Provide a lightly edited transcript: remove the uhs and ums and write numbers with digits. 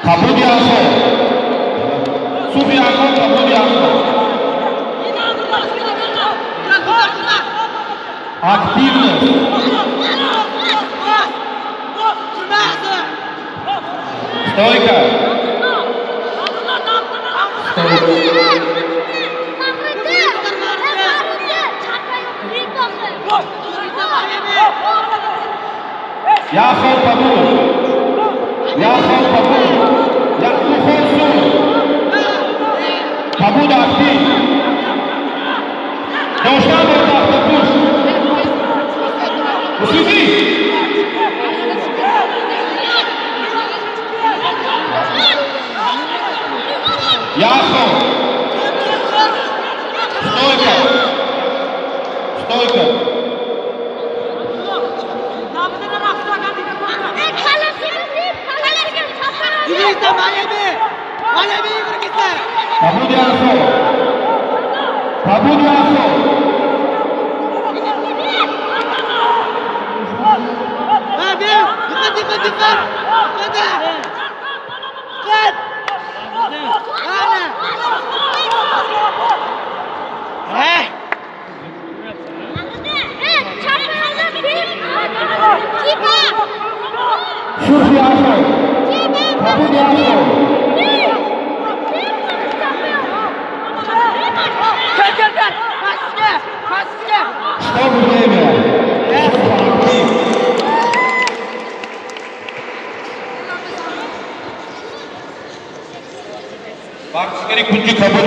Кабуди Ахо. Суфи Ахо, Кабуди Ахо. Активность. Стойка. Яхо Кабул. Яхо Кабул. Яхо Су. Кабуд актив. Доштан Тахтапуш. Усуфи. Яхо. Стойка. Стойка. Кабуди Ахо. Кабуди Ахо. Суфи Ахо. Кабуди Ахо. Стоп время. Варзишгари кунҷи кабуд